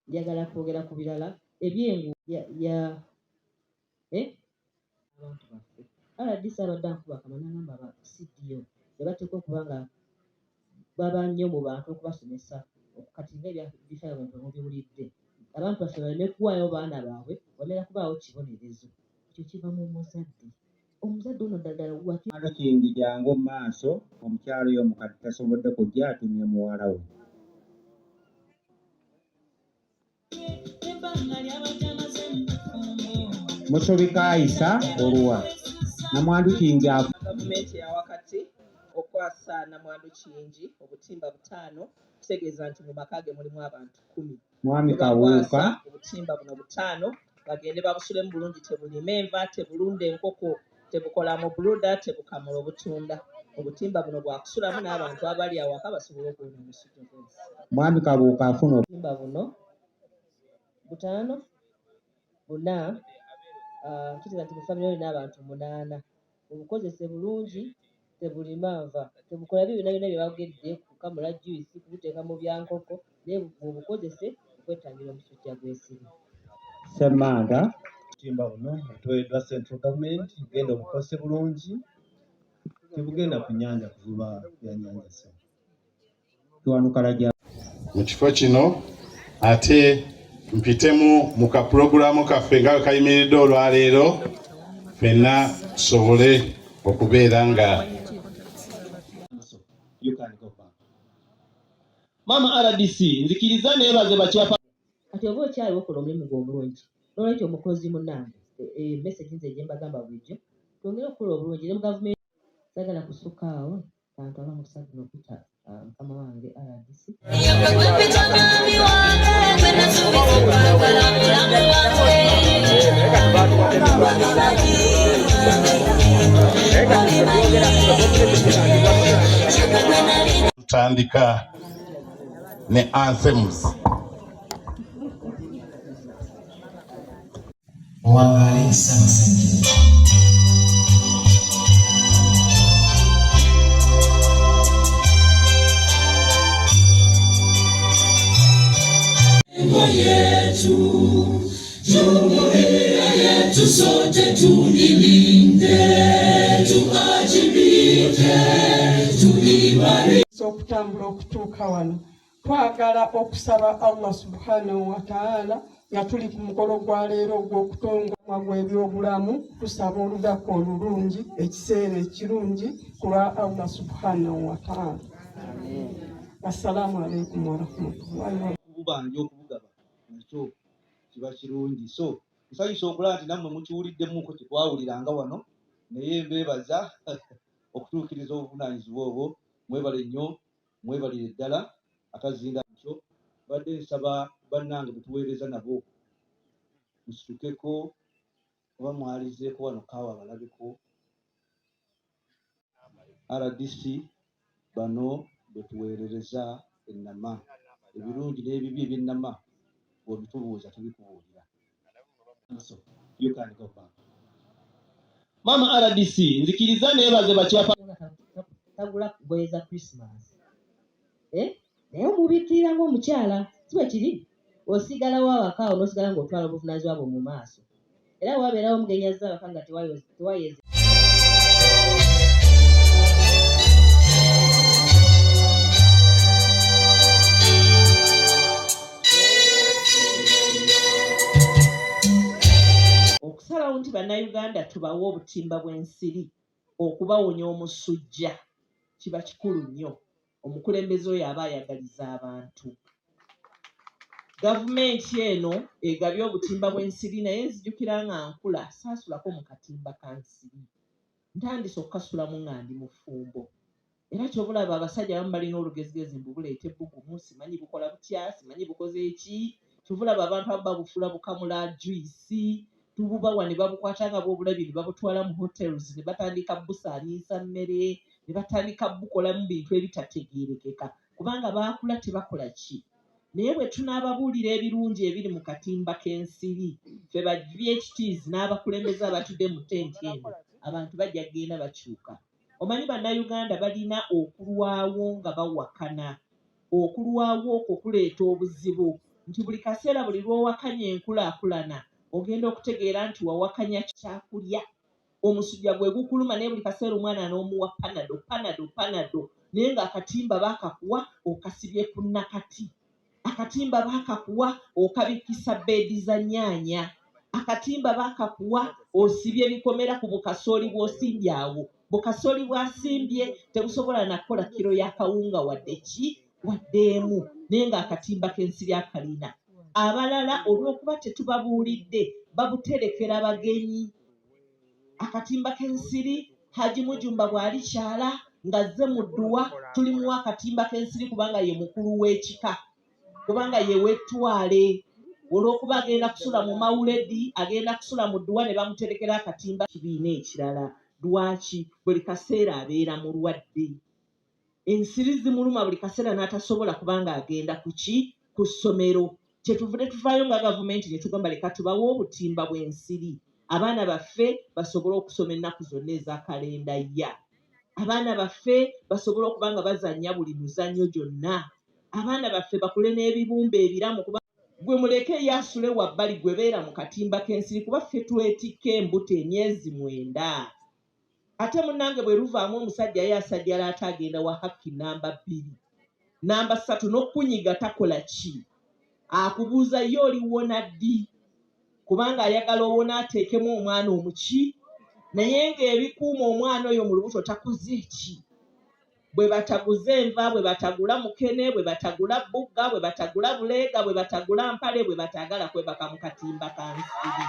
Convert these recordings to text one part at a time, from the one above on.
Njagala kwogera ku birala ebyengu ya eh? Abantu baffe RDC abadde ankuba akama n'agamba ba CDO ne bateekwa okuba nga baba nnyo mu bantu okubasomesa. Kati nga ebya defilement mubiwulidde, abantu baffe baleme kuwaayo baana baabwe, wamera kubaawo kibonerezo. Ekyo kiva mu muzadde, omuzadde ono ddala ddala waki. Kingi jangu mu maaso. Omukyala oyo omukadde tasobodde kujja, atumye muwala we. Musobi Kaayisa oluwa Namwandu Kingi. Gavumenti eyawakati okwasa Namwandu Kingi obutimba 5, kitegeeza nti mu maka ge mulimu abantu 10. Mwami Tebakwasa Kawuuka. Obutimba buno butaano, bagende babusulemu bulungi. Tebulima enva, tebulunda enkoko, tebukola mu brooder, tebukamula obutunda. Obutimba buno bwakusulamu n'abantu abali awaka basobole okuwona omusujja gw'ensiri. Mwami Kabuuka afuna Obutimba buno butaano, buna, kitegeeza nti mu famire olina abantu munaana. Obukozese bulungi, tebulima nva, tebukola byo byonna byonna bye bagedde kukamula juice, kubuteeka mu byankoko, naye mubukozese okwetangira omusujja gw'ensiri. Ssemanda. Obutimba buno obutoleddwa central government, genda obukozese bulungi, tebugenda ku nnyanja kuvuba byannyanja so Kiwanuka Rajab. Mu kifo kino ate mpitemu mu kapulogulaamu kaffe nga bwe kayimiridde olwaleero, ffenna tusobole okubeera nga So you can go back. Mama RDC, nzikiriza neebaze bakyapa. Kati oba okyaliwo, okola omulimu gwe omulungi. Nolwekyo omukozi munnange, message nze gye mbagamba bulijjo, twongere okukola obulungi ne mu gavumenti. Sagala kusukka awo, kantu aba mukisa guno okuyita mukama wange RDC. Gwempita mwami wange, gwe nasuubiza okwagala mulamu wange. Wabimanyi, wabimanyi, kyokka gwe nali Tutandika ne anthems. Owangaale Ssaabasajja. Yetu jumuiya yetu, sote tuilinde, tuajibike, tuimarishe. Okutambula okutuuka wano, twagala okusaba Allah subhanahu wataala nga tuli ku mukolo gwa leero ogw'okutongoma gw'ebyobulamu. Tusaba olunaku olulungi, ekiseera ekirungi ku lwa Allah subhanahu wataala. Assalaamu alaikum warahmatullahi wa Kububanja okubugaba nakyo kiba kirungi. So nsanyusa okulaba nti nammwe mukiwuliddemuko kyetwawuliranga wano, naye mbeebaza okutuukiriza obuvunaanyizibwa obwo. Mwebale nnyo, mwebalire ddala. Akazinda nkyo mbadde nsaba bannange betuweereza nabo musitukeko oba mwalizeeko wano kaawa balabeko. RDC, bano bwe tuweerereza ennama, ebirungi n'ebibi eby'ennama bw'obitubuuza tubikubuulira. So you can go back. Mama RDC, nzikiriza neebaze bakyapa. Tagula ngoye za Christmas, eh? Naye omubikkirira ng'omukyala, si bwe kiri? Osigalawo awaka awo n'osigala ng'otwala obuvunaanyizibwa bwo mu maaso, era wabeerawo omugenyi azze awaka nga tewayeze. Okusalawo nti Bannayuganda tubawe obutimba bw'ensiri okubawonya omusujja kiba kikulu nnyo. Omukulembeze oyo aba ayagaliza abantu. Gavumenti eno egabye obutimba bw'ensiri, naye nzijukira nga nkula saasulako mu katimba ka nsiri. Ntandise okukasulamu nga ndi mufumbo, era kyobulaba abasajja abamu balina olugezigezi mbu buleeta ebbugumu, simanyi bukola butya, simanyi bukoze eki. Kyova olaba abantu abamu babufuula bukamula juice, tububawa ne babukwata nga bwobulabye ne babutwala mu hotels ne batandika busaaniisa mmere, ne batandika bukolamu bintu ebitategeerekeka, kubanga baakula tebakola ki. Naye bwe tunaababuulira ebirungi ebiri mu katimba k'ensiri, ffe ba VHTs n'abakulembeze abatudde mu tenti eno. Abantu bajja kugenda bakyuka. Omanyi Bannayuganda balina okulwawo nga bawakana. Okulwawo okwo kuleeta obuzibu nti buli kaseera buli lw'owakanya enkulaakulana ogenda okutegeera nti wawakanya kyakulya. Omusujja gwe gukuluma naye buli kaseera omwana n'omuwa panado panado panado naye ng'akatimba baakakuwa okasibye ku nakati. Akatimba baakakuwa okabikkisa bbeedi za nnyaanya. Akatimba baakakuwa osibye bikomera ku bukasooli bw'osimbye awo. Bukasooli bw'asimbye tebusobola na kukola kkiro ya kawunga wadde ki wadde emu naye ng'akatimba k'ensiri akalina. Abalala olw'okuba tetubabuulidde babuterekera bagenyi. Akatimba k'ensiri Haji Mujumba bw'alikyala ng'azze mu dduwa tulimuwa akatimba k'ensiri kubanga ye mukulu w'ekika kubanga ye w'ettwale olw'okuba agenda kusula mu mawuledi agenda kusula mu dduwa ne bamuterekera akatimba kibiina ekirala lwaki buli kaseera abeera mulwadde ensiri zimuluma buli kaseera n'atasobola kubanga agenda ku ki ku ssomero kyetuvudde tuvaayo nga gavumenti ne tugamba leka tubawe obutimba bw'ensiri abaana baffe basobole okusoma ennaku zonna eza kalenda ya abaana baffe basobole okuba nga bazannya buli muzannyo gyonna abaana baffe bakule n'ebibumba ebiramu kuba gwe muleke ye asule wabbali gwe beera mu katimba k'ensiri kuba ffe twetikka embuto emyezi mwenda Ate munange bweruvaamu omusajja ye asajjala ate agenda wa hakki namba bbiri namba ssatu nokunyiga takola ki akubuuza ye oliwona ddi kubanga ayagala owona ateekemu omwana omuki naye nga ebikuuma omwana oyo mu lubuto takoze ki Bwe bataguza enva, bwe batagula mukene, bwe batagula bbugga, bwe batagula buleega, bwe batagula mpale, bwe bataagala kwebaka mu katimba ka nsiri.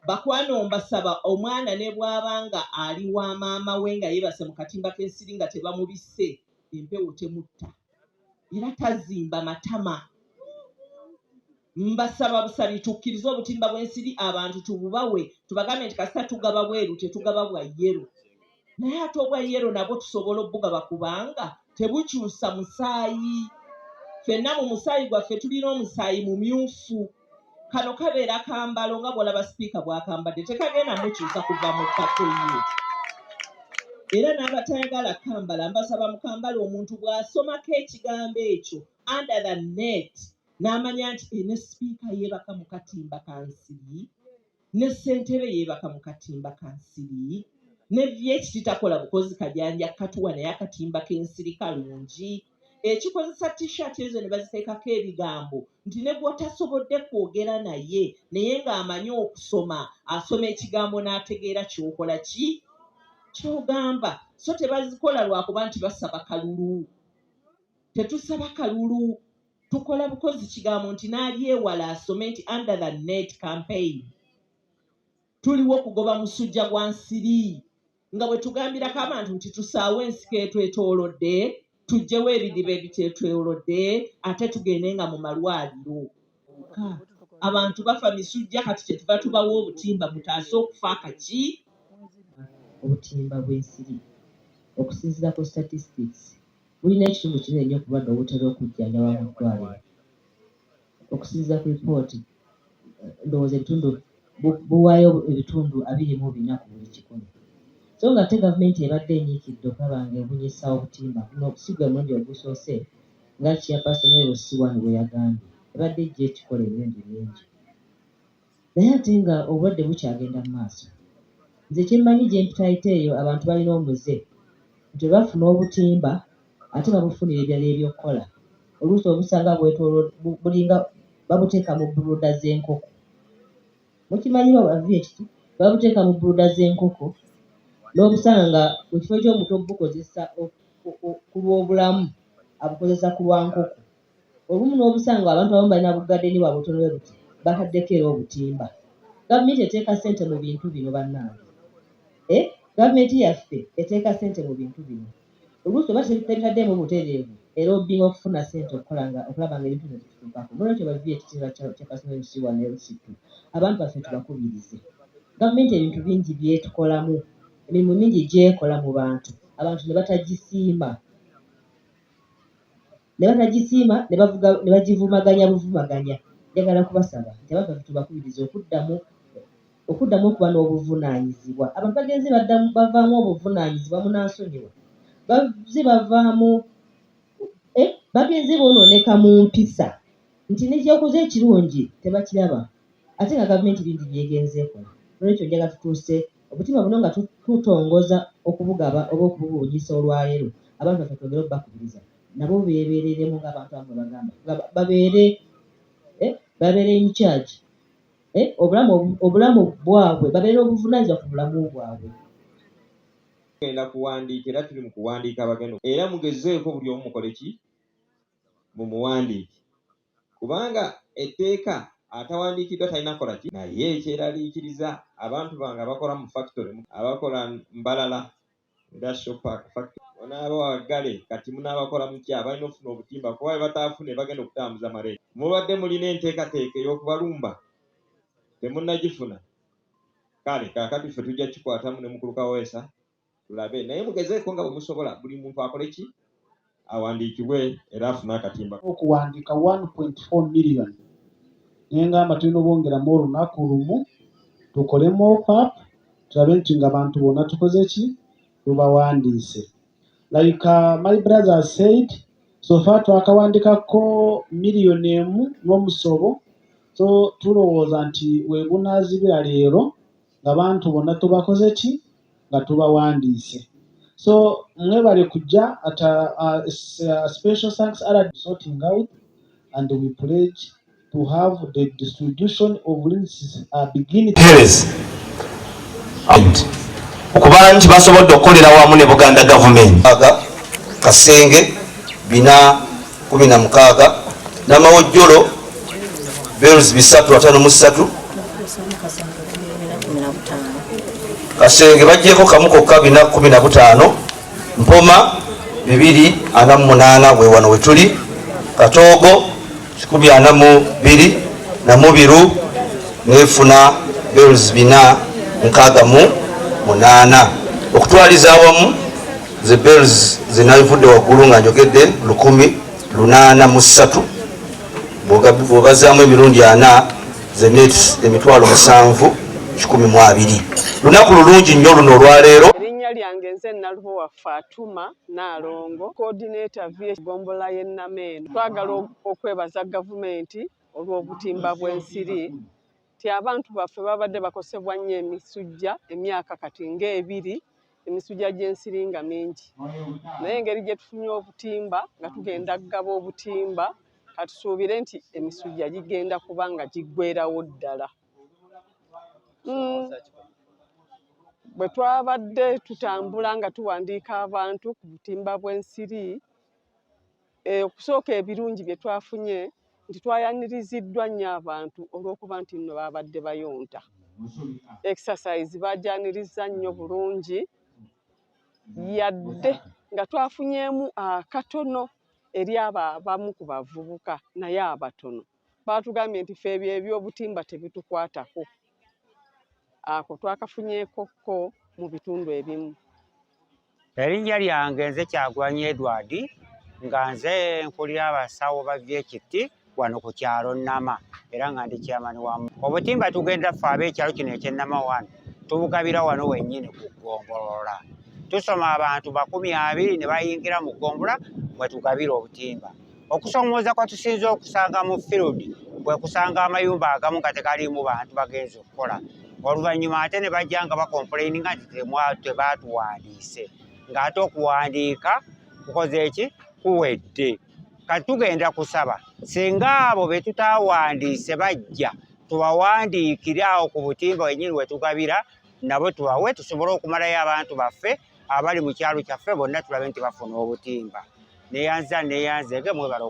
Bakwano mbasaba omwana ne bw'aba nga ali wa maama we nga yeebase mu katimba k'ensiri nga tebamubisse, empewo temutta era tazimba matama. Mbasaba busabi tukkirize obutimba bw'ensiri abantu tububawe tubagambe nti kasita tugaba bweru tetugaba bwa yero naye ate obwa yero nabwo tusobola obugaba kubanga tebukyusa musaayi fenna mu musaayi gwaffe tulina omusaayi mumyufu kano kabeera kambalo nga bwolaba sipiika bwakambadde tekagenda mukyusa kuva mu pate ye era n'abatayagala kambala mbasaba mukambala omuntu bw'asomako ekigambo ekyo under the net n'amanya nti eh, ne sipiika yeebaka mu katimba ka nsiri ne ssentebe yeebaka mu katimba ka nsiri ne vyekiti takola bukozi kajanja katuwa naye akatimba k'ensiri kalungi ekikozesa t-shirt ezo ne baziteekako ebigambo nti ne gw'otasobodde kwogera naye naye ng'amanyi okusoma asoma ekigambo n'ategeera ky'okola ki ky'ogamba so tebazikola lwakuba nti basaba kalulu tetusaba kalulu tukola bukozi kigambo nti n'ali ewala asome nti under the net campaign tuliwo kugoba musujja gwa nsiri nga bwe tugambirako abantu nti tusaawe ensiko etwetoolodde tuggyewo ebidiba ebitetwolodde ate tugende nga mu malwaliro abantu bafa misujja kati kyetuva tubawa obutimba mutaase okufa akaki obutimba bw'ensiri okusinziira ku statistics bulina ekitundu kinene nnyo ku bulwadde obutera okujjanjabwa mu ddwaliro. Okusinziira ku lipooti, ndowooza ebitundu buwaayo ebitundu 24 ku buli kikumi. So ng'ate gavumenti ebadde enyiikidde okulaba ng'ebunyisa obutimba guno si gwe mulundi ogusoose nga Chairperson wa LC I bwe yagambye, ebadde ejja ekikola emirundi mingi. Naye ate nga obulwadde bukyagenda mu maaso. Nze kye mmanyi gye mpitaayita eyo abantu balina omuze nti bwe bafuna obutimba ate babufunira ebirala eby'okukola. Oluusi obusanga bulinga babuteeka mu bbuluuda z'enkoko. Mukimanyi oba VHT? Babuteeka mu bbuluuda z'enkoko n'obusanga nga mu kifo ky'omuntu okubukozesa ku lw'obulamu abukozesa ku lwa nkoko. Olumu n'obusanga abantu abamu balina bugadeni bwabwe butono bwe buti bataddeko era obutimba. Gavumenti eteeka ssente mu bintu bino bannange. Eh, gavumenti yaffe eteeka ssente mu bintu bino. Oluusi oba tebitaddeemu butereevu era obinga okufuna ssente okukola nga okulaba nga ebintu bino bitutuukako. Nolwekyo ba VHT ne ba Chairperson wa LC1 ne LC2 abantu baffe tubakubirize. Gavumenti ebintu bingi byetukolamu, emirimu mingi gyekola mu bantu, abantu ne batagisiima. Ne batagisiima ne bavuga ne bagivumaganya buvumaganya. Njagala kubasaba nti abantu baffe tubakubirize okuddamu okuddamu okuba n'obuvunaanyizibwa. Abantu bagenze baddamu bavaamu obuvunaanyizibwa, munansonyiwa, bazze bavaamu eh, bagenze boonooneka mu mpisa nti ne ky'okoze ekirungi tebakiraba ate nga gavumenti bingi by'egenze ekola. Noolwekyo njagala tutuuse obutimba buno nga tutongoza okubugaba oba okububunyisa olwaleero, abantu baffe twongere okubakubiriza nabo beebereremu ng'abantu abamu bwe bagamba nga babeere eh, babeere in charge eh, obulamu obulamu bwabwe babeere n'obuvunaanyizibwa ku bulamu bwabwe. Tugenda kuwandiika era tuli mu kuwandiika abagenda era mugezeeko buli omu mukole ki mumuwandiike kubanga etteeka atawandiikiddwa talina kukola ki naye ekyeraliikiriza abantu bange abakola mu factory abakola Mbalala Industrial Park factory onaaba waggale kati munaabakola mutya balina okufuna obutimba kuba bwe bataafune bagenda okutambuza maleeti mubadde mulina enteekateeka ey'okubalumba temunnagifuna kale kaakati ffe tujja kikwatamu ne mukulu Kaweesa tulabe naye mugezeeko nga bwe musobola buli muntu akole ki awandiikibwe era afune akatimba. Okuwandiika 1.4 million nengamba tulina obwongeramu olunaku lumu tukole mop up tulabe nti nga abantu bonna tukoze ki tubawandiise like my brother said so far twakawandikako 1 million n'omusobo so tulowooza nti wegunaazibira leero ng'abantu bonna tubakoze ki nga tubawandiise so mwebale kujja at special thanks are sorting out and we pledge to have the distribution of links begin Health okuba nti basobodde okukolera wamu ne Buganda gavumenti. Aga Kasenge 416, Namawojjolo bales 353, Kasenge bagyeko kamu kokka 415, Mpoma 248 we wano wetuli, Katoogo 142, Namubiru nefuna bales 468. Okutwaliza awamu ze bales zenavudde waggulu nga njogedde 1803, bw'ogazaamu emirundi ana ze nets 7,120. Lunaku lulungi nnyo luno olwaleero. Erinnya lyange nze Nalubowa Fatuma Naalongo, coordinator VH gombola y'e Nameeno. Twagala okwebaza gavumenti olw'obutimba bw'ensiri ti abantu baffe babadde bakosebwa nnyo emisujja emyaka kati ng'ebiri, emisujja gy'ensiri nga mingi, naye engeri gye tufunye obutimba nga tugenda kugaba obutimba, katusuubire nti emisujja gigenda kuba nga giggwerawo ddala. Bwe twabadde tutambula nga tuwandiika abantu ku butimba bw'ensiri, okusooka ebirungi bye twafunye nti twayaniriziddwa nnyo abantu olw'okuba nti nno babadde bayonta. Exercise bajanirizza nnyo bulungi, yadde nga twafunyeemu akatono eri abo abamu ku bavubuka, naye abatono baatugambye nti ffe ebyo eby'obutimba tebitukwatako. Ako twakafunyeeko ko mu bitundu ebimu. Erinnya lyange nze Kyagulanyi Edward, nga nze nkulira abasawo ba VHT wano ku kyalo Nama, era nga ndi chairman wa obutimba. Tugenda ffe ab'ekyalo kino eky'e Nama wano tubugabira wano wennyini ku ggombolola. Tusoma abantu 20 ne bayingira mu ggombolola mwe tugabira obutimba. Okusomooza kwa tusinze okusanga mu field kwe kusanga amayumba agamu nga tegaliimu bantu bagenze okukola, oluvannyuma ate ne bajja nga bacomplaininga nti tebaatuwandiise, ng'ate okuwandiika kukoze eki kuwedde. Kati tugenda kusaba singa abo be tutaawandiise bajja tubawandiikire awo ku butimba wennyini we tugabira, nabo tubawe tusobole okumalayo abantu baffe abali mu kyalo kyaffe bonna, tulabe nti bafuna obutimba. Neyanza neyanzege, mwebala.